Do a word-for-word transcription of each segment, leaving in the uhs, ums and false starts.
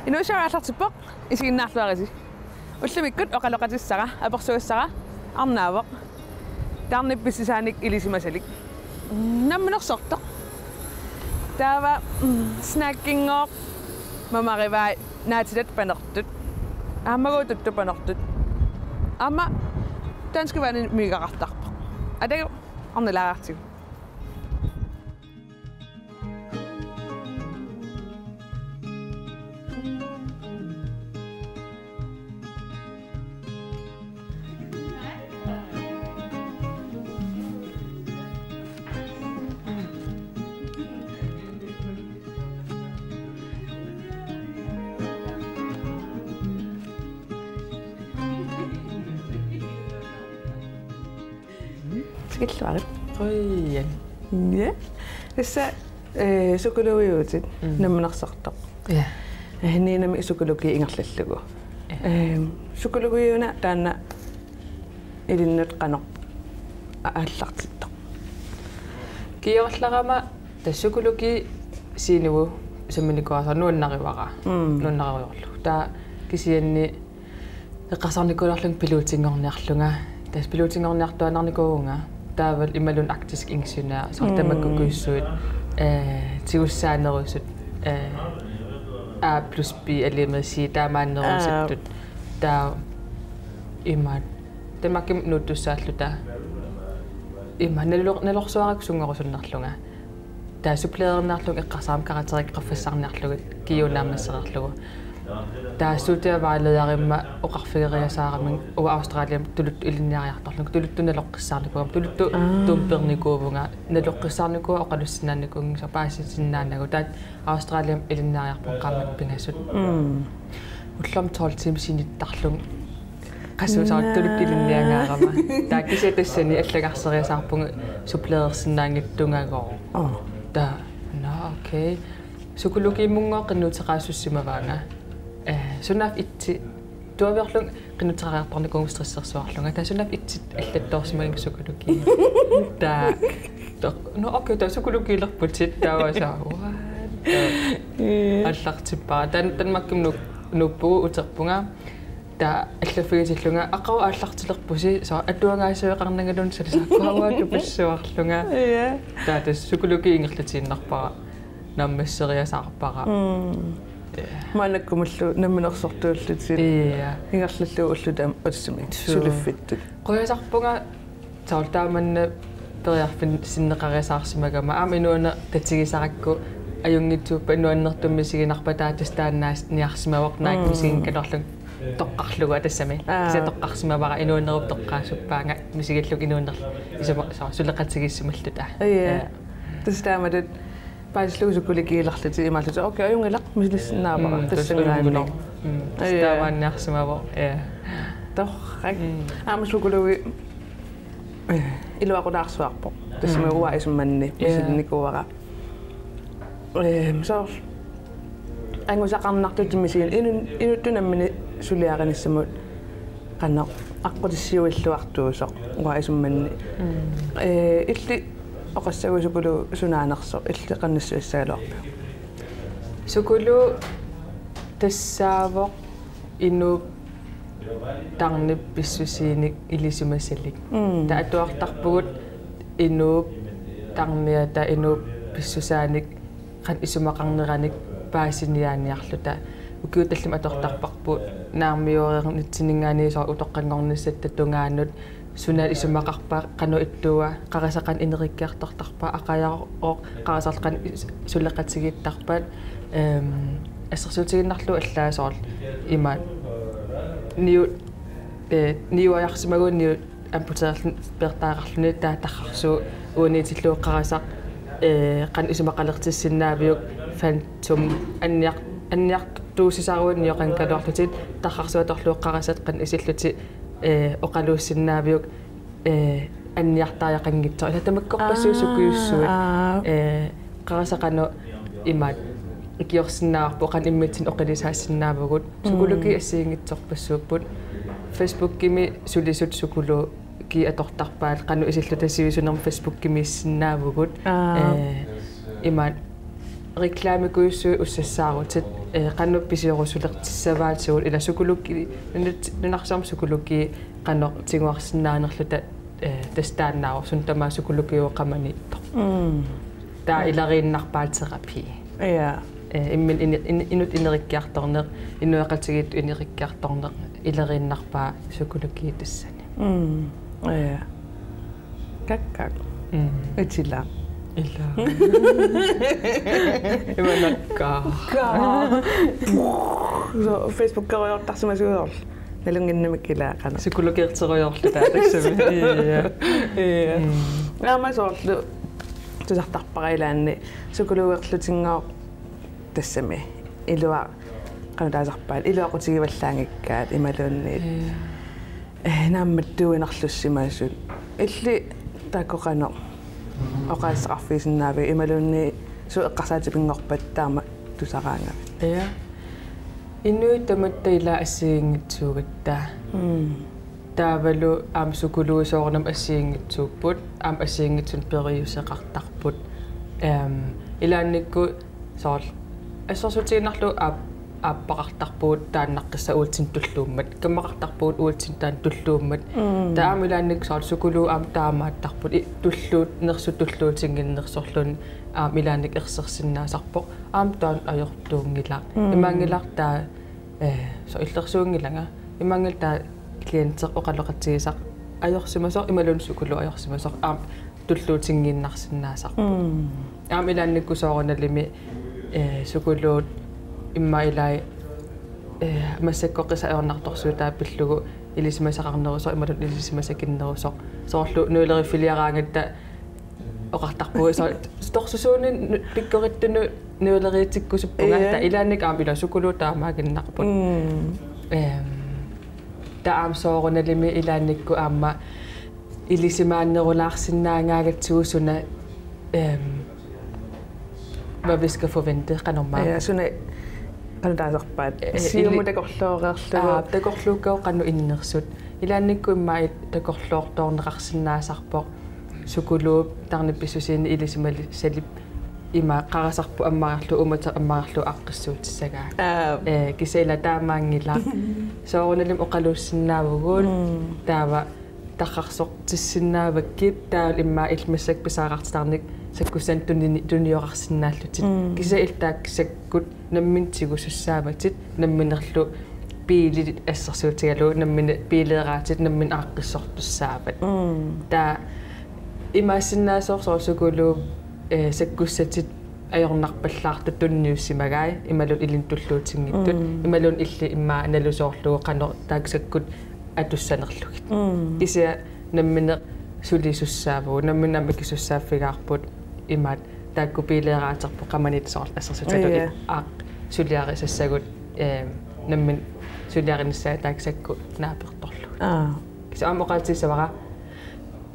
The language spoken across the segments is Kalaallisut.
Inuussuaq aallartippoq, isiginnaarluarisi. Ullumikkut oqaloqatissara, apersugassara, arnaavoq. Tarnip pissusaanik ilisimasalik. Namminersortoq. Taava, mm, snackinngooq, mamarivai, naatitat panertut. Aamma guututtut panertut. Aamma danskit vandimik migineqartarpoq. Atagu, arnalaartigu. Tikilluarit. Qujan. Ja. Tassa, eh, psykologiutit. Mm. Namminersortoq. Ja. Eh, Ninami psykologi ingerlallugu. Ja. Eh, psykologiuna taanna ilinnut qanoq a-, aallartittoq? Kingullermik tassa psykologi sinugu samminikuugassara nuannarivara. Mm. Nuannariviarlugu. Taava kisianni eqqarsarnikuugaluarlunga pilotinngorniarlunga. Tassa pilotinngorniartuaannarnikuuvunga. Taavalu imaluunniit arktisk ingeniør, soorlu, mm, tamakkukujussuit, eh, tigussaanerusut, eh, A plus B er lig med C, taamaannerusuttut. Aap. Taava imaat. Danmarkimut nuuttussaalluta. Imaat nalor-, nalorsuarakku sunngorusunnerlunga. Taava supplerinerlunga eqqarsarama karakterit qaffassarniarlugit G U naammassereerlugu. Taava studievejlederimma oqarfigeriasaarami uanga Australiami tuluttut ilinniariartorlunga, tuluttut naloqqissaarnikuugama, tuluttut, aa, tumpernikuuvunga, naloqqissaarnikuuara oqalussinnaanikuunngisaannarlunga paasisinnaanagu. Taava Australiami ilinniariarpunga qaammatit pingasut. Mm. Ullormut tolv tiimit sinittarlunga. Qassuusaartuluk, naa, ilinniagaarama. Taava kisianni tassani allagarseriasaarpunga supplerersinnaanngitsuugooq. Oh. Taava, nå, okay. Psykologiimmunngooq qinnuteqaassussimavaanga. Eh, sunaaffa itsi. Tuaviorlunga qinnuteqariartornikuuvunga stressersuarlunga. Taava sunaaffa itsi allattoorsimagunga psykologi. Taava, taava, nå, okay, taava psykologiilerputit, taava soorlu, what? Taava, yeah, aallartippara. Taava Danmarkimut nuuk-, nuuppugut uterpunga. Taava allaffigisillunga, aqagu aallartilerpusi, soorlu atuagaasiveqarnangaluunniit suli saakkuaruaatupassuarlunga. Ja. Taava tassa psykologi ingerlatiinnarpara, naammasseriasaarpara. Mm. Ja. Maannakkumullu namminersortuullutit. Ja. Ingerlallugu ullut taama tassami. Suu. Suliffittut. Qujasarpunga soorlu taamanna periarfissinneqariasaarsimagama. Aamma inuuneq tatigisarakku ajunngitsuuppat nuannertumik misiginarpara, taava tassa taannaanniarsimavoq, naak, mm, misigikkaluarlunga toqqarlugu tassami. Aa. Kisianni toqqarsimavara inuunerup toqqaasuppaanga misigillugu inuunerlu isuma-, soorlu suleqatigiissimalluta. Ja. Ja. Tassa taamatut paasillugu psykologiilerlutit imaallutit. Okay, ajunngilaq, misilissinnaavara. Mm, tassanngaanniit. Mm, ja. Taamaanniarsimavoq. Ja. Torrak. Mm. Aamma psykologi, eh, iluaqutaarsuarpoq. Tassami, mm, uanga isumanni, ja, misilinnikuuara. Ehm, soorlu angusaqarnartutut misigineq inun-, inuttut nammineq suliarinissamut qanoq aqqutissiuilluartuusoq uanga isumanni. Mm. Eh, illit oqassaguit psykologi sunaanersoq, illit qanoq nassuiassagaluarpiuk? Psykologi tassaavoq inuup tarnip pissusiinik ilisimasalik. Mm. Taava atuartarpugut inuup tarniata, inuup pissusaanik qanoq isumaqarneranik paasiniaaniarluta. Ukiut tallimat atortarparput naarmioreernitsinninngaanniit soorlu utoqqanngornissatta tungaanut, suna isumaqarpa, qanoq ittua, qarasaq qanoq ineriartortarpa, aqajarooq, qarasarlu qanoq is-, suleqatigiittarpat, ehm, assersuutigiinnarlugu allaat soorlu imaat niu-, eh, niuajarsimaguit niu-, amputeerluni peertaareerluni, taava tarrarsuup uaniitillugu qarasaq, eh, qanoq isumaqalertissinnaaviuk, Phantom, anniar-, anniartuussisaruit nioqanngikkaluarlutit, tarrarsuup atorlugu qarasat qanoq isillutit, eh, oqaluussinnaaviuk, eh, anniartariaqanngitsoq. Ila tamakkorpassuit, aa, sukujussuit. Aa. Eh, qarasaq qanoq imaat ikiorsinnaavarput, qanoq immitsinnut oqilisaasinnaavugut. Mm. Psykologi assigiinngitsorpassuupput. Facebookimi sulisut psykologi atortarpaat, qanoq isilluta sivisunermut Facebookimiissinnaavugut. Aa. Eh, imaat reklamekujussuit ussassaarutit, eh, qanoq pisiorusulertissavaatigut ila psykologi, nunat-, nunarsuarmi psykologi qanoq tiguarsinnaanerluta, eh, tassa taannaavoq suna tamaat psykologiuvoq qamaniittoq. Mm. Taava ilariinnarpaa terapi. Ja. Eh, imminut ine-, in-, inuk inerikkiartorneq, inuiaqatigiittut inerikkiartorneq, ilariinnarpaa psykologi tassani. Mm. Ja. Kak, kak. Mm. Utila. Ila. Imanakka. Ka. So, Facebook-erujoortarsimasuusoorlu. Nalunnginnamik ila qanoq. Psykologerterujoorlu taava tassami. Ja. Ja. Mm. Aamma soorlu tusartarpara ilaanni psykologerlutinngooq tassami. Ilua qanoq taasarpaat. Iluaqutigivallaanngikkaat imaluunniit. Ja. Eh, naammattuuinnarlussimasut. Illit taakku qanoq oqaaseqarfigisinnaavigit imaluunniit suut eqqarsaatipinngorpat taama tusaraangavit? Ja. Inuit tamatta ila assigiinngitsuugatta. Mm. Taavalu aamma psykologi soorunami assigiinngitsuupput, aamma assigiinngitsunik periuseqartarput. Ehm, ilaannikkut soorlu assersuutigiinnarlugu aap-, aappaqartarpugut taannaqqissaaq uatsinnut tulluummat. Kammaqartarpugut uatsinnut taanna tulluummat. Mm. Taava aamma ilaannikkut soorlu psykologi aamma taamaattarput. I-, tulluut-, nersut tulluutinnginnersorluunniit aamma ilaannikkut ersersinnaasarpoq. Aamma taanna ajortuunngilaq. Mm. Imaanngilaq taava, eh, soorlu illersuunngilanga. Imaanngilaq taava klienti oqaloqatigisaq ajorsimasoq, imaluunniit psykologi ajorsimasoq, aamma tulluutinngiinnarsinnaasarpoq. Mm. Aamma ilaannikkut soorunalimi, eh, psykologit immaqa ilai, eh, massakkut qisaq ajornartorsiutaa pillugu ilisimasaqarnerusoq, imaluunniit ilisimasakinnerusoq. Soorlu nuileriffiliaraangatta oqartarpugut, soorlu torsusuunut nu-, pikkorittunut nuileriitikkusuppunga, ja, taava ilaannikkut aamma ila psykologit taamaaginnarput. Mm. Ehm, taava aamma soorunalimi ilaannikkut aamma ilisimaannerulaarsinnaagaangatsigu suna, ehm, hvad vi skal forvente, qanormaa. Ja, suna qanoq taasarpaat. Eh, siumut ili-, takorlooreerlugu. Aa, takorluukkavut qanoq innersut. Ilaannikkut immaqa takorloortoorneqarsinnaasarpoq. Psykologip tarnip pissusiini ilisimasalip ima qarasarput ammarlugu, uummata ammarlugu aaqqissuutissagaa. Aa. Eh, kisianni ila taamaanngilaq. Soorunalimi oqaluussinnaavugut. Mm. Taava tarrarsortissinnaavakkit, taavalu immaqa illit massakkut pisariaqartitarnik sakkussanik tunini-, tuniorarsinnaallutit. Mm. Kisianni illit taakku sakkut nammineq tigusussaavatit, namminerlu biilit assersuutigalugu, nammineq biileeraatit, nammineq aaqqissortussaavat. Mm. Taava imaassinnaasoq soorlu psykologit, eh, sakkussatit ajornarpallaartut tunniussimagai, imaluunniit ilinnut tulluutinngitsut, mm, imaluunniit illit immaqa nalusoorlugu qanoq taakku sakkut atussanerlugit. Mm. Kisianni nammineq sulisussaavugut, nammineq aamma akisussaaffigaarput imaattoq taakku biileeraaterput qamaniit soorlu assersuutigalugu, ja, aamma suliarisassagut, eh, nammineq suliarinissaat taakku sakkut naapertorlugit. Aa. Kisianni aamma oqaatigissavara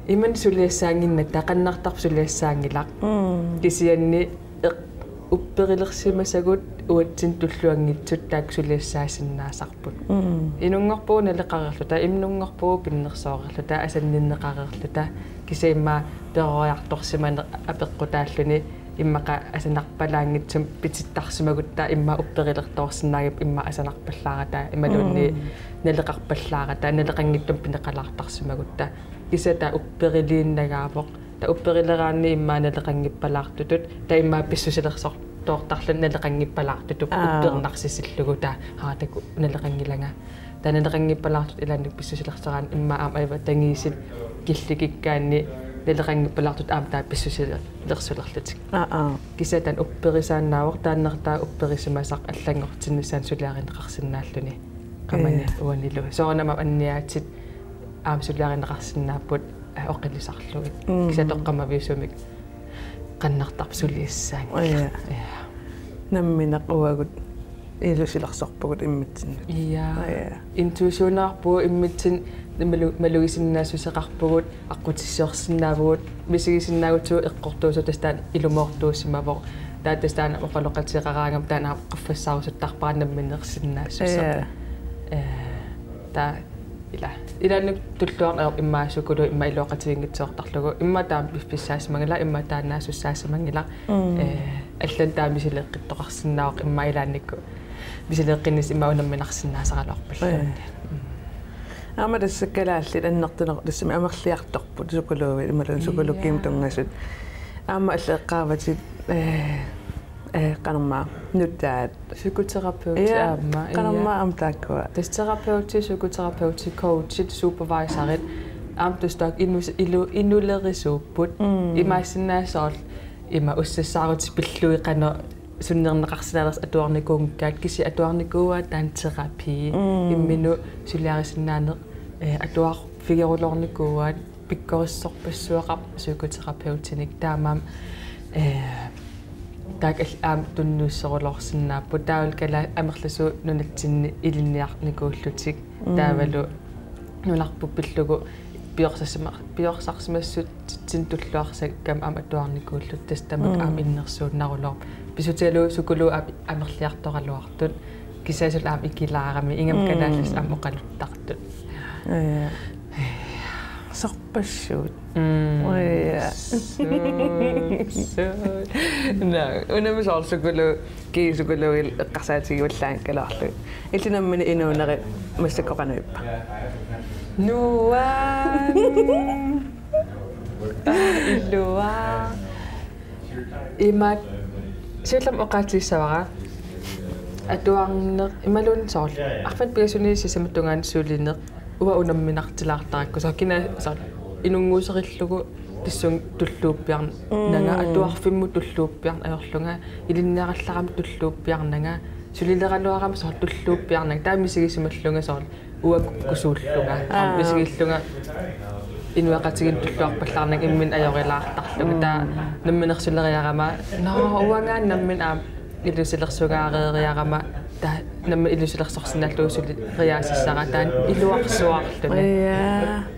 imannak suliassaannginnatta, qannartarpoq suliassaanngilaq. Mm. Kisianni eq-, upperilersimasagut uatsinnut tulluanngitsut taakku suliassaasinnaasarput. Mm. Inunngorpugut naleqareerluta, imminunngorpugut pinnersooreerluta, asanninneqareerluta, kisianni immaqa peroriartorsimaneq apeqqutaalluni immaqa asanarpalaanngitsumik pitittarsimagutta immaqa upperilertoorsinnaagit immaqa asanarpallaarata imaluunniit, mm, naleqarpallaarata, naleqanngitsumik pineqalaartarsimagutta. Kisianni taava upperiliinnagaavoq. Taava upperileraanni immaqa naleqanngippalaartutut, taava immaqa pissusilersortoortarluni naleqanngippalaartutut, aa, uppernarsisillugu taava, haa, taakku naleqanngilanga. Taava naleqanngippalaartutut ilaanni pissusilersaraanni immaqa aamma ajuva tangiisit killikikkaanni naleqanngippalaartutut aamma taava pissusilersulerlutik. Aa, aa. Kisianni taanna upperisaannaavoq, taanna taava upperisimasaq allanngortinnissaanut suliarineqarsinnaalluni. Qamani, ee, uanilu. Soorunami aamma anniaatit aamma suliarineqarsinnaapput, eh, oqilisarlugit. Mm. Kisianni toqqammaviusumik qannartarpoq suliassaanngilaq. Ja. Ja. Nammineq uagut ilusilersorpugut immitsinnut. Ja. Ja. Intuitionerpugut immitsinnut malu-, malugisinnaassuseqarpugut, aqqutissiorsinnaavugut, misigisinnaagutsigu eqqortuusoq tassa taanna ilumoortuusimavoq. Taava tassa taanna oqaloqatigeqaraangama taanna aamma qaffassarusuttarpara namminersinnaassuseq. Ja. Eh, taava ila. Ilaanni tulluarneq immaqa psykologit immaqa iluaqutiginngitsoortarlugu. Immaqa taama piffissaasimangilaq, immaqa taannaasussaasimanngilaq. Mm. Eh, allanut taama misileeqqittoqarsinnaavoq immaqa ilaannikkut. misileeqqinnissaq ima unamminarsinnaasaraluarpalluunniit. Ee. Mm. Aamma tassa kalaallit annertuneq tassami amerliartorput, psykologi, imaluunniit psykologiimut tunngasut. Aamma allat eqqaavatit, ee, ee, qanormaa, nutaat. Psykoterapeutit. Ja, aamma, qanormaa, ja, aamma taakkua. Tassa terapeutit, psykoterapeutit, coachit, supervisorit. Aamma tassa taakku inus-, ilu-, inulerisuupput. Mm. Imaassinnaavoq soorlu ima ussassaarut pillugit qanoq sunnerneqarsinnaalersut atuarnikuunngikkaat, kisianni atuarnikuuaat taanna terapi. Mm. Imminut suliarisinnaaneq, ee, atuarfigeruloornikuuaat, pikkorissorpassuaqarpoq psykoterapeutinik, taamaammat, ee, taakku al-, aamma tunniusseruloorsinnaapput, taavalu kalaallit amerlasuut nunatsinni ilinniarnikuullutik, mm, taavalu nunarput pillugu piorsasima-, piorsarsimassutsinnut tulluarsakkamik aamma atuarnikuullutik, tassa tamakku, mm, aamma innersuunnaruloorput. Pissutigalugu psykologi aamma amerliartoraluartut. Kisianni suli aamma ikilaarami, ingammik, mm, kalaallisut aamma oqaluttartut. Ja. Sorpassuit. Mm. Ja. Suut, suut. Naa, unami soorlu psykologi, psykologillu eqqarsaatigivallaanngikkaluarlugit. Illit nammineq inuunerit massakkut qanoq ippa? Nuann. Aa, iluaa. Imaak, siullermik oqaatigissavara atuarneq imaluunniit soorlu arfineq-pingasunit sisamat tungaanut sulineq, uanga unamminartilaartarakku, soorlu kina, soorlu inunnguuserillugu tassunga tulluuppiarnanga, mm, atuarfimmut tulluuppiarn-, ajorlunga, ilinniarallarama tulluuppiarnanga, sulileraluarama soorlu tulluuppiarnanga, taava misigisimallunga soorlu uanga kukkusuullunga. Aa. Aamma misigillunga inuiaqatigiinnut tulluarpallaarnanga imminut ajorilaartarlunga. Mm. Taava namminersuleriarama, nå, uanga nammineq aamma ilusilersugareeriarama, taava nammineq ilusilersorsinnaallugu suleriaasissara, taanna iluarsuarluni. Ja.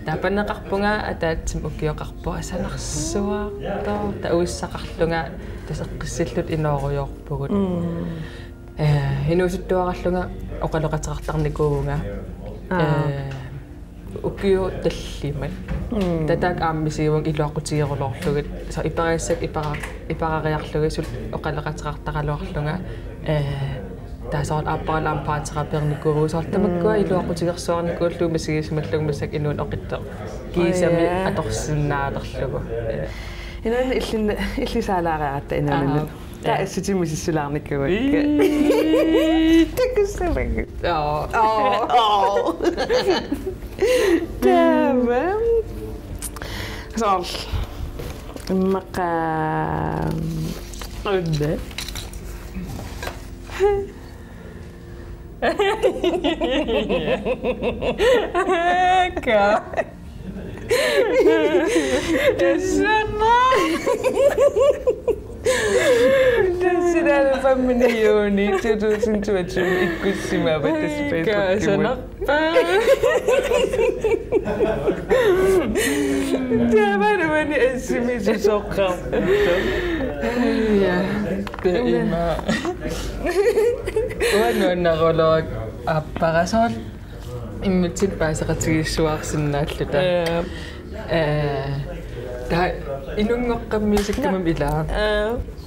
Taava paneqarpunga ataatsimut ukioqarpoq, asanarsuartoq, taava uissaqarlunga, tassa eqqissilluta inoorujoorpugut. Mm. Ee, inuusuttuarallunga oqaloqateqartarnikuuvunga. Aa. Ee, ukiut tallimat. Mm. Taava taakku aamma misigivunga iluaqutigeruloorlugit. Soorlu iperagassakka ipera-, iperariarlugit suli oqaloqateqartaraluarlunga. Ee, taava soorlu aapparalu aamma parterapeernikuuvugut. Soorlu tamakkua, mm, iluaqutigersuarnikuullugu misigisimallunga massakkut inuuneq oqitsoq. Kiisami, aa, ja, atorsinnaalerlugu. Ee. Inuuneq illinni-, illit saalaariaratta inuuneq. Aa. Taava assutsimik misissulaarnikuuakka. Ii. Takussamagit. Aa. Aa. Aa. Taava. Soorlu. Immaqa. Onne. Ka. Tassana. Tassana femten juni to tusind toogtyve ikkussimavaat tassa Facebookimut. Kaasanarpa. Taavalu uani S M S-usoqarpoq. Ja, det er mig. Uanga nuannarulooruk aappara soorlu immitsinnut paaseqatigiissuarsinnaalluta. Ja. Ee, taava inunngoqqammiusikkamma ilaa. Ja.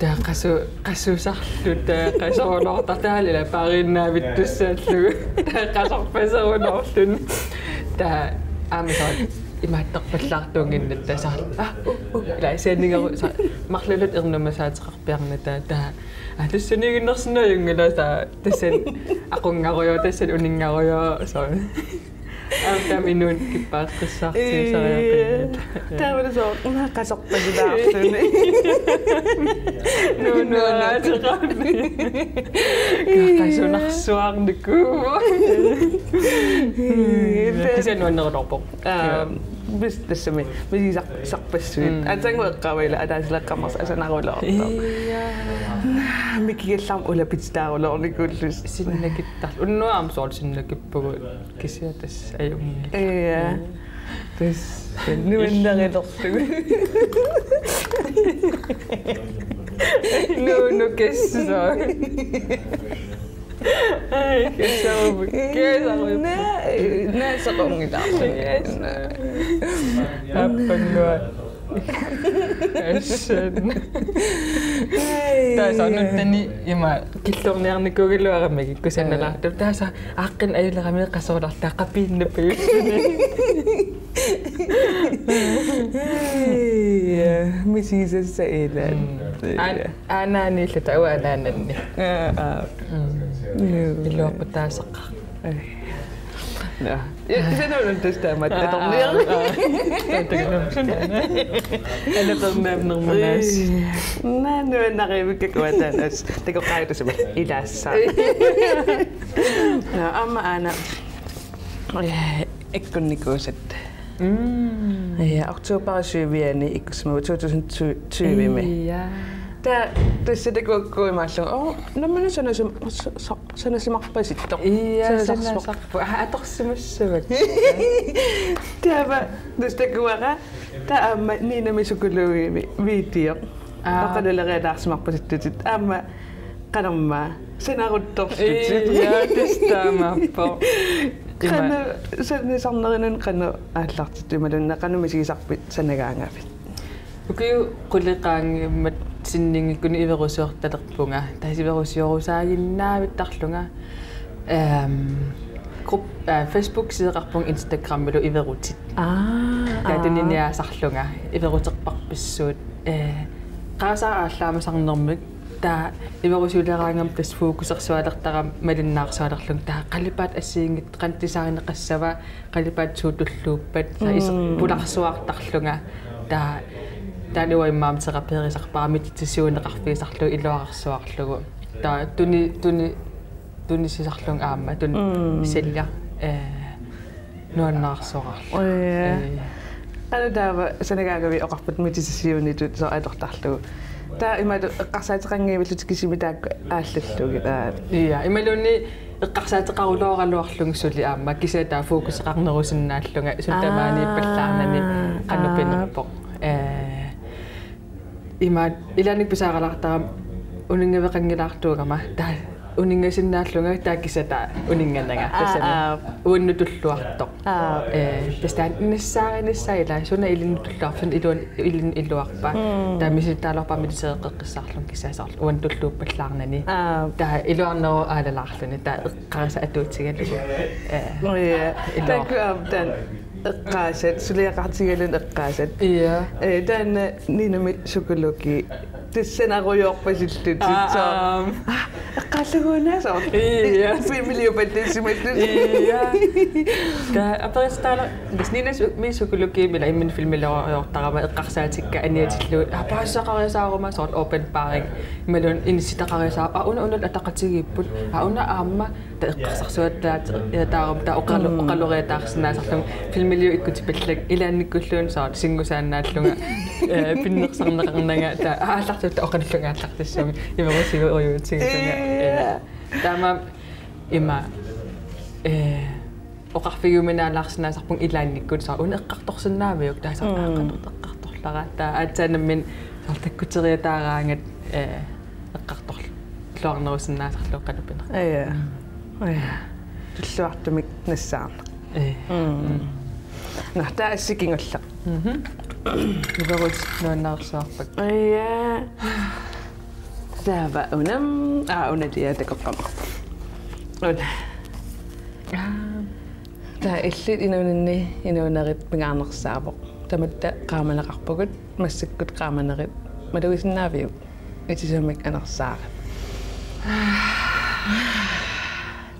Taava qasu-, qasusarluta, taava qasoruloortarluta, taava ilaa paariinnaavittussaallugu. Taava qasorpaseruloorluni. Taava aamma soorlu imaattorpallaartuunnginnatta soorlu. Aa, uh, uh, ilaa sianigeru soorlu. Marluulluta ernumasaateqarpiarnata taava. Aa, tassaniiginnarsinnaajunngilaq, taava tassani aqunngarujoor, tassani uninngarujoor, soorlu. Aamma taama inuuneq kippaaqqissaartigisariaqarpoq. Ii. Taavalu soorlu, una qasorpasulaarluni. Nuanneraateqarpoq. Qasunarsuarnikuuvoq. Ii. Kisianni nuanneruloorpoq. Aa, ja. Pis-, tassami, misigisar-, sarpassuit. Mm. Aatsaannguaq eqqaavara ilaa ataasilaqqammersa asanaruloortoq. Ja. Mikigallarmat ulapititaaruloornikuullusi. Sinnakittarluta. Unnuaq aamma soorlu sinnakippugut. Kisianni tassa ajunngilaq. Ja. Mm. Tassa nuannarilerlugu. Nuunu kessa. Ai, kessa. Kessa. Naa, naa soqunngilaq. Kessa. Appannguaq. Assan. Taasa nuttani ima killorniarnikuugaluaramik kusanalaartup. Taasa aaqqinneq ajulerami qasuulartaa qapiinnappiussuni. Misigisassaa ilaat. Aan-, aanaaniilluta uanga anaananni. Aa, aa. Iluaqutaasaqaaq. Nå. Ja, sen er det, der er mig, der er mere. Eller den der nummer. Nå, nu er der ikke, hvad der er. Det går bare, det er simpelthen i deres sang. Nå, aamma aana. Ikkunnikuusat. Mm. Ja, oktober syvianni ikkussimavugut to tusind tyve-mi. Ja. Taava tassa takuakkuuvoq imaallugu. Oo, nammineq sanasim-, sa-, sa-, sanasimarpasittoq. Ja, sanasarpoq. Sanasarpoq. Aa, atorsimassavakka. Taava tassa takuara, taava aamma Ninami psykologimi video. Aa. Oqaluuleriataarsimarpasittutit. Aamma qanormaa sanaruttorlutit. Ja, tassa taamaappoq. Ima. Qanoq sanasarnerinut qanoq aallartittutit imaluunniit qanoq misigisarpit sanagaangavit? Ukiut qulit qaangiummata sinninngikkuni iverusiortalerpunga. Taava iverusiorusaaginnaavittarlunga. Ehm, grupp-, eh, Facebook-sideqarpunga Instagramilu Iverutit. Aa, taava aa. Tuniniaasarlunga iveruterparpassuit. Eh, qarasaar aallaamasarnermik taava iverusiuleraangama tassa fokusersualertarama malinnaarsualerlunga taava qalipaatit assigiinngitsut qanoq designeqassava, qalipaatit suut tulluuppat, taava is-, mm, pularsuartarlunga taava taanna uanga immaqa aamma terapeerisarpara, meditationeqarfigisarlugu iluararsuarlugu. Taava tuni-, tuni-, tunisisarlunga aamma tun-, mm, sælger, eh, nuannaarsuararlugu. Oi. Eh. Qanoq taava sanagaangavit oqarputit meditationitut soorlu atortarlugu? Taava imaattoq eqqarsaateqanngivillutit kisimi taakku aallallugit, aa. Ja, imaluunniit eqqarsaateqarulooraluarlunga suli aamma kisianni taava fokuseqarnerusinnaallunga suli tamaaniippallaarnani, aa, qanoq, aa, pinerpoq. Eh, imaattoq ilaanni pisariaqartarama uninngaveqanngilaartuugama taava uninngasinnaallunga taava kisianni taava uninngananga. Aa, tassami, aa, uannut tulluartoq. Aa. Eh, tassa taanna nassaarinissaa ilaa, suna ilinnut tulluarpa, suna iluan-, ilinnut iluarpa. Mm. Taava misilittagaluarpara militeeqqeqqissaarlunga kisianni soorlu uannut tulluuppallaarnani. Aa. Taava iluarneruvoq aalalaarluni, taava eqqarisat atuutigalugu. Eh, ja. Iluar-. Taakku aamma taanna eqqaasat, suliaqartigaluni eqqaasat. Ja. Eh, taanna Ninami psykologi. Tassa sanarujoorpasillutit. Aa, soorlu. Aam. Ah, eqqaallugu una soorlu. Ja. Filmiliupallissimallutit. Ja. Taava aperisartagara, tassa Ninami psy-, psykologimi ilaa imminut filmiliortarama eqqarsaatikka aniatillugu. Aa, paasisaqarisaaruma soorlu open baring. Imaluunniit inissitaqarisaaruma. Aa, una, una ataqatigiipput. Aa, una aamma taava eqqarsarsuattaat-, ja, taava, taava oqalu-, mm, oqaloriataarsinnaasarlunga filmiliut ikkutipallak ilaannikkulluunniit soorlu singusaannaallunga, eh, pinnersarneqarnanga taava aallartut oqallunga aallartissuunga iverusiuujuutigisunga. Ja. Eh, taamaammat ima, eh, oqarfigiuminaalaarsinnaasarpunga ilaannikkut soorlu una eqqartorsinnaaviuk taava soorlu, mm, aa, qanoq eqqartorlara taava aatsaat nammineq soorlu takkuteriataaraangat, eh, eqqartorluarnerusinnaasarlugu qanoq pineq. Aja. Mm. Aja. Tulluartumik nassaarneq. Ee. Mm. Mm. Nå, taava assi kingulleq. Mhm. Iverutit nuannaarsuarpakka. Aja. Taava una. Aa, una tiaa takoqqaama. Una. Aa. Taava illit inuuninni inuunerit pingaarnersaavoq. Tamatta qaamaneqarpugut, massakkut qaamanerit. Malugisinnaaviuk? Itisamik anersaarit.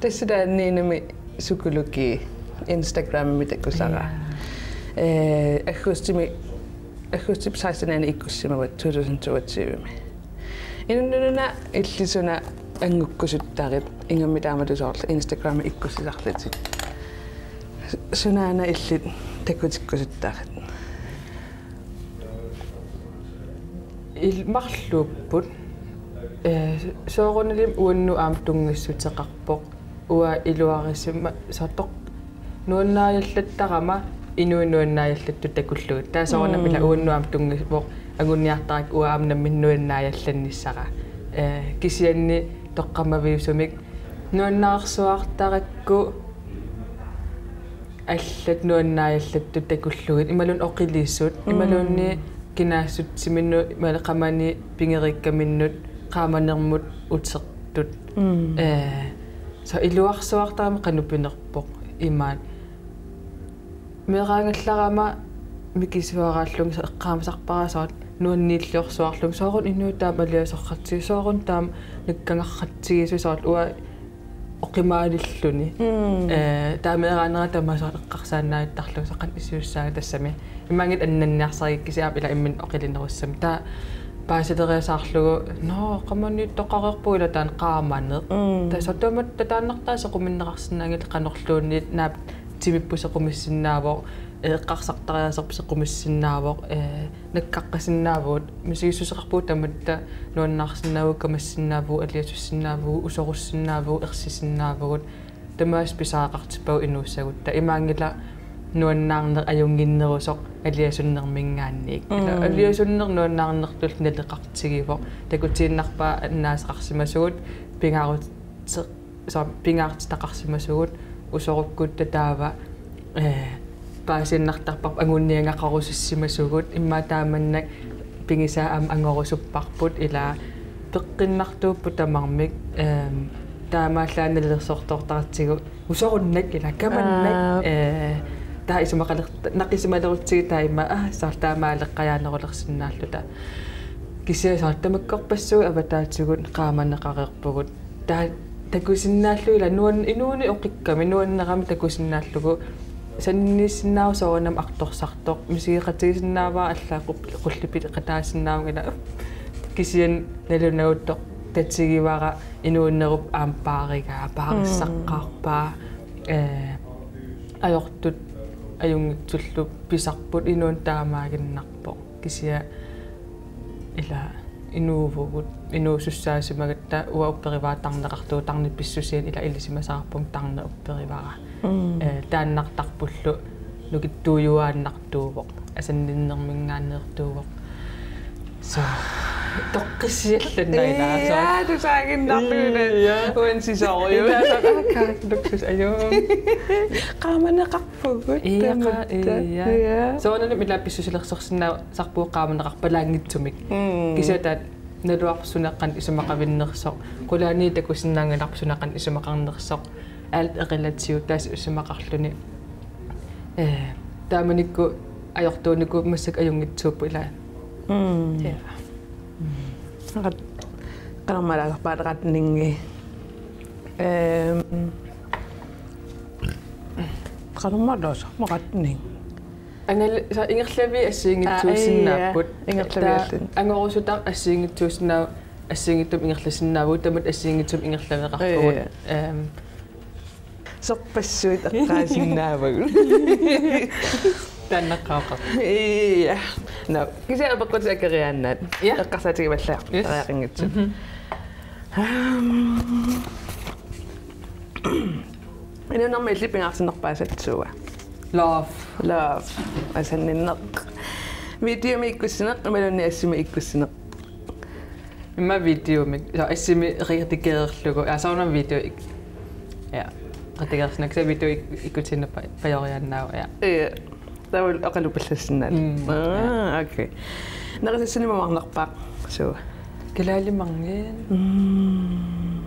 Tassa taanna Ninami psykologi Instagramimi takusara. Ja. Eh, aggustimi, aggustip sekstenianni ikkussimavugut to tusind toogtyve-mi. Inunnut una illit suna angukkusuttarit, ingammik taamatut soorlu Instagramimi ikkussisarlutit? Sunaana illit takutikkusuttarit? Il-, marluupput. Eh, soorunalimi uannut aamma tunngassuteqarpoq. Uanga iluarisima-, soorlu nuannaajallattarama inuit nuannaajallattut takullugit. Taava soorunami, mm, ilaa uannut aamma tunngassuteqarpoq, anguniartarakkit uanga aamma nammineq nuannaajallannissara. Eh, kisianni toqqammaviusumik nuannaarsuartarakku allat nuannaajallattut takullugit, imaluunniit oqilisut, mm, imaluunniit kinaassutsiminnut, imaluunniit qamani pigeriikkaminnut, qaamanermut utertut. Mm. Eh, soorlu iluarsuartarami qanoq pinerpoq imaat. Meeraagallarama mikisuaraallunga soorlu eqqaamasarpara soorlu nuanniilliorsuarlunga sooruna inuit taama aliasortartut, sooruna taama nakkagartartut soorlu uanga oqimaalilluni. Mm. Eh, taamaattumik tamaasa eqqarsaannaavittarlunga soorlu qanoq iliussaanga tassami. Imaanngilaq annanniarsarigakkit kisianni aamma ila imminut oqilinerussammat. Taava paasileriasaarlugu, nå, qamaniittoqareerpugut ila taanna qaamaneq. Mm. Taava soorlu tamatta taaneqartartoq sequminneqarsinnaanngilaq qanorluunniit naappa timipput sequmissinnaavoq, eh, eqqarsartariaaserput sequmissinnaavoq, eh, nakkaqqasinnaavugut, misigissuseqarpugut tamatta nuannaarsinnaavugut, kamassinnaavagut, aliasussinnaavagut, usorussinnaavagut, ersisinnaavugut, tamaasa pisariaqartippagut inuussagutta. Imaanngilaq nuannaarneq ajunnginnerusoq aliasunnerminngaanniit. Mm. Ila aliasunneq nuannaarnertullu naleqartigivoq. Takutiinnarpaa annaasaqarsimasugut, pingaarut-, soorlu pingaartitaqarsimasugut, usorukkutta taava, eh, paasiinnartarparput anguniagaqarusussimasugut, immaqa taamannak pigisaa aamma angorusupparput, ila peqqinnartuupput tamarmik, ehm, taamaallaat nalilersortoortaratsigu usorunnak ila kamannak, aa, eh, taava isumaqaler-, naqisimalerutsigit taava immaqa, ah, soorlu taamaaleqqajaanerulersinnaalluta. Kisianni soorlu tamakkorpassuit avataatigut qaamaneqareerpugut. Taava takusinnaallugu ila nuan-, inuuneq oqikkami nuannerami takusinnaallugu sanniisinnaavoq soorunami artorsartoq, misigeqatigisinnaavara allaat qu-, qullipileqataasinnaavunga ila. Kisianni nalunaguttoq tatigivara inuunerup aamma paarigaa, paarissaqqaarpaa, mm, eh, ajortut ajunngitsullu pisarput inuuneq taamaaginnarpoq. Kisianni ila inuuvugut, inuusussaasimagatta uanga upperivara tarneqartuuvoq, tarnip pissusiani ila ilisimasaqarpunga tarneq upperivara. Mm. Eh, taannartarpullu nukittuujuaannartuuvoq, asanninnerminngaanneertuuvoq. So, toqqissiallannailaa, so. Ija, tusaaginnarlugu. Ija. Uansisoruju. Ija, so, aka, luksus, ajo. Qaamaneqarpugut. Ija, tamatta. Ija. Ija. Soorunami ila pissusilersorsinnaa-, sarpugut qaamaneqarpalaanngitsumik. Mm. Kisianni taava naluarput suna qanoq isumaqavinnersoq. Qulaaniit takusinnaanngilarput suna qanoq isumaqarnersoq. Alt eqilatigut taas isumaqarluni. Eh, taamanikkut ajortuunikuupput massakkut ajunngitsuupput ila. Mm. Ja. Mm. Qat-, qanormaalaasarpaat retningi. Ehm, qanormaalaasarpaat retning. Angal-, soorlu ingerlaviit assigiinngitsuusinnaapput. Aa, ija, ingerlaviit. Taava allin-, angorusutaq assigiinngitsuusinnaa-, assigiinngitsumik ingerlasinnaavugut, tamatta assigiinngitsumik ingerlaveqarpugut. Ija. Ehm. Sorpassuit eqqaasinnaavagut. Taannaqqaaqaaq. Ija. Nå, kisianni apeqqutissat akeriaannaat. Ja. Eqqarsaatigivallaaruk. Yes. Tariaqanngitsoq. Mhm. Aam. Inuunermi illit pingaartinnerpaasat suua? Love. Love. Asanninneq. Videomik ikkussineq, imaluunniit assimi ikkussineq? Immaqa videomik. Ja, assimi redigererlugu. Ja, soorunami video ik-, ja. Redigerersinnaasoq, kisianni video ik-, ikkutsinneq pa-, pajoriaannaavoq, ja. Ja. Taava oqalupallassinnaat. Mm, aa, ja. Okay. Nerisassani mamarnerpaaq suua? Kalaallit Margit. Mm.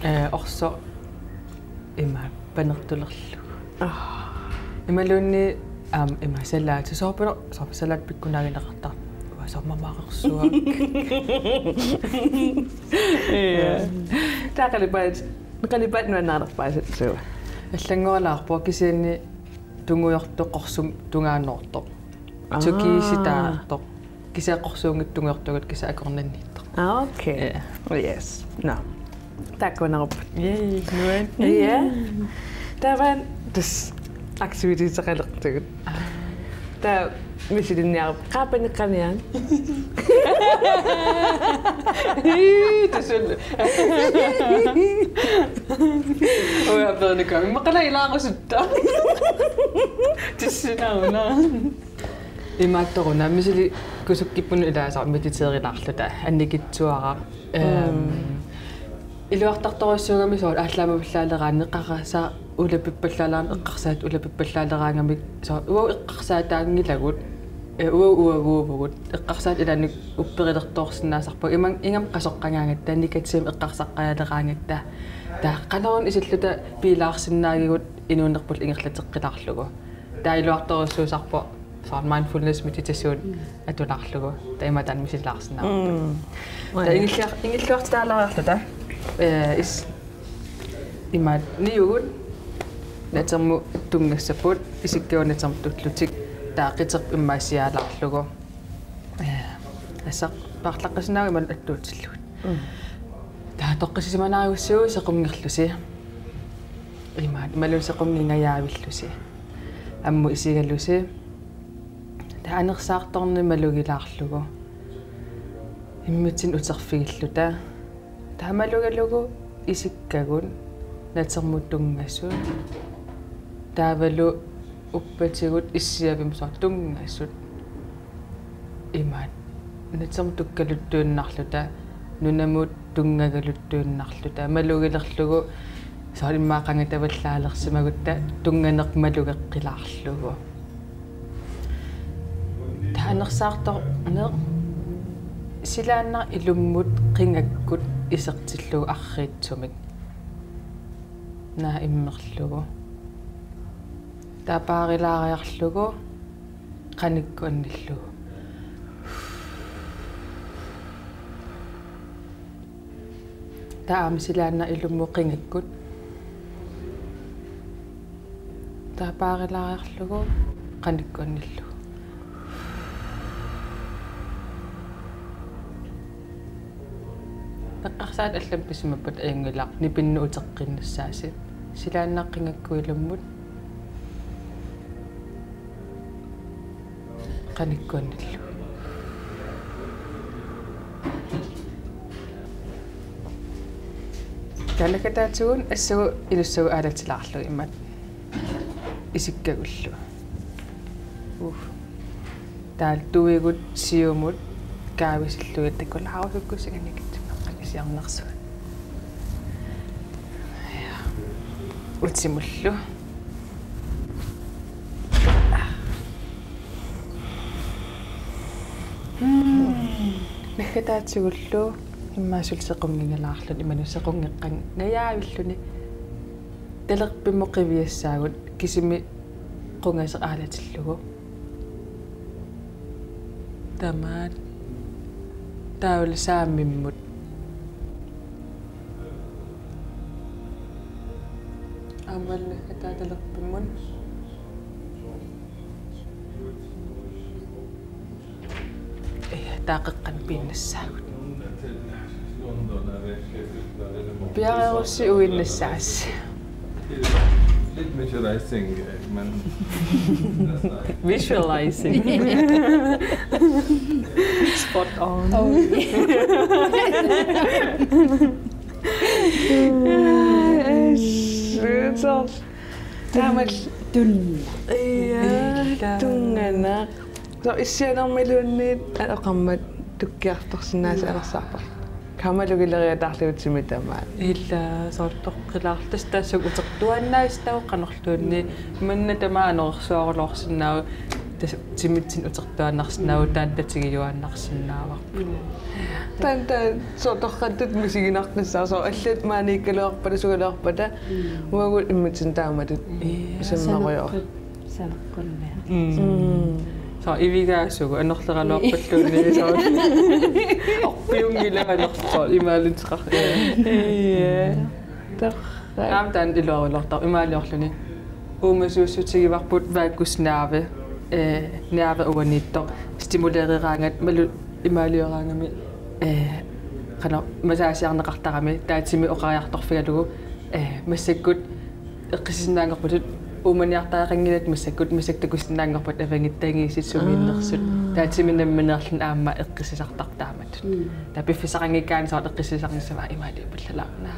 Eh, orsoq ima panertulerlugu. Ah. Imaluunniit, aam, ima salaat. Soorlu, soorlu salaat pikkunaagineqartarpoq. Uanga soorlu mamarersuaq. Ja. Taava qalipaat, qalipaat nuannarinerpaasat suua? Allanngoralaarpoq kisianni tungujortoq qorsumik tungaanoortoq. Aa. Tyrkiskitaartoq. Kisianni qorsuunngitsoq tungujortuugutta kisianni akornanniittoq. Aa, okay. Ja. Yes. Nå. Taakkuuneruppat. Yay, nuann. Ja. Taava tassa aktiviteteqalertugut. Aa. Taava misilinniarput. Qaappaneqaniaan. Ii, tassa. Uanga aperineqarami. Immaqa ilaarusuttut. Tissinnaavunga. Imaattoruna, misiliikkukkusukkipput ilaa soorlu mediteerilaarluta, annikitsuaraq. Ehm, mm. Iluartartorujussuugami soorlu aallaamavallaaleraanni qarasaq ulapippallaaleraanni eqqarsaatit ulapippallaaleraangamik soorlu uagut eqqarsaataanngilagut. Ee, ua-, uaguuvugut. Eqqarsaat ilaanni upperilertoorsinnaasarput. Ima-, ingammik qasoqqagaangatta, nikatiimik eqqarsaqqajaleraangatta. Taava qanoruna isilluta piilaarsinnaagigut inuunerpullu ingerlateqqilaarlugu. Taava iluartorujussuusarpoq soorlu mindfulness meditation atulaarlugu. Taava ima taanna misilaarsinnaavarput. Mm. Taava ingilliar-, ingilluartitaalaariarluta. Ee, is- Imaat niugut natermut tunngassapput, isikkagut natermut tullutik, taava qiterput immaqa siaalaarlugu. Ee, assaq paarlaqqissinnaavagut imaluunniit attuutillugit. Mm. Taava toqqissisimanarigussi sequnngillusi. Imaat, imaluunniit sequnngingajavillusi. Ammut isigalusi. Taava anersaartorneq malugilaarlugu. Immitsinnut uterfigilluta. Taava malugalugu isikkagut natermut tunngasut. Taavalu uppatigut issiavimmi soorlu tunngasut. Imaat. Natermut tukkaluttuinnarluta, nunamut tunngagaluttuinnarluta. Malugilerlugu soorlu immaqa qanga tavallaalersimagutta tunnganeq malugeqqilaarlugu. Taava anersaartorneq silaannaq ilummut qingakkut isertillugu arriitsumik. Naak immerlugu. Taava paarilaariarlugu qanikkut annillugu. Taava aamma silaannaq ilummut qingakkut. Taava paarilaariarlugu qanikkut annillugu. Eqqarsaat allamik pisimappata ajunngilaq nipinnut uteqqinnassaasi. Silaannaq qingakkut ilummut. Qanikkut annillugu. Taava naggataatigut assagut ilussagut aalatilaarlugit imaat isikkagullu. Uh. Taava tuigut siumut kaavisillugit takulaarusukkussinnaanik ikitsinnaqqa isiornersuat. Ja. Utimullu. Mm. Naggataatigullu immaqa suli sequnngingalaarluni, imaluunniit sequnngeqqanngajavilluni. Talerpimmut qiviassaagut kisimi qungaseq aalatillugu. Tamaat. Taavalu saamimmut. Aammalu naggataa talerpimmut. Ee, taava qeqqanut piinnassaagut. Piareerussi uinnassaasi. Lidt visualizing, men... Visualizing. Spot on. Oh, yeah. Taamaallu. Tunna. Ja, tunna. Soorlu issianermiluunniit oqarmat tukkiartorsinnaasut anersaarparput. Kammalugileriataarlugu timi tamaat. Ila, soorlu toqqilaarlusi tassa utertuaannaassaaq qanorluunniit. Manna tamaat anorersuarulorsinnaavat, tassa timitsinni utertuaannarsinnaavoq, taanna tatigiuaannarsinnaavarput. Taanna, taanna soorlu torrattut misiginartussaavoq, soorlu allat maaniikkaluarpata, sugaluarpata, uagut immitsinnut taamatut. Ja, isimmarujoor. Saneqqut-, saneqqunniarlugu. Mm. Mm. Soorlu ivigaasugut, anorleraluarpalluunniit soorlu. Orpiunngilaq anorlu-, soorlu imaaliuteqar-, ja. Ja. Torrak. Aamma taanna iluaruloortarpoq imaaliorluni. Uumasuussutigivarput vagus nerve, eh, nerve uaniittoq stimuleereraangat malu-, imaalioraangami, eh, qanoq massageriarneqartarami, taava timi oqariartorfigalugu, eh, massakkut eqqissisinnaanngorputut uumaniartariaqanngilatit massakkut, massakkut takusinnaanngorput avagittagiissit sumiinnersut. Aa. Taava timi nammineerluni aamma eqqissisartarpoq taamatut. Mm. Taava piffissaqanngikkaanni soorlu eqqissisarnissaq imaaliupallalaarnaa.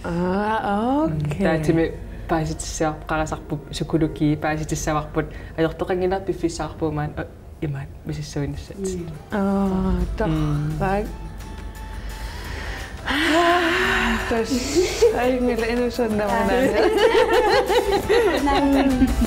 Aa, okay. Taava timi paasitissavarput, qarasarput, psykologi paasitissavarput, ajortoqanngilaq piffissaqarpugut maani, o, imaat misissuinissat. Mm. Aa, torrak. Mm. Tassa, ajunngilaq inuusunnermanaani. Naamik.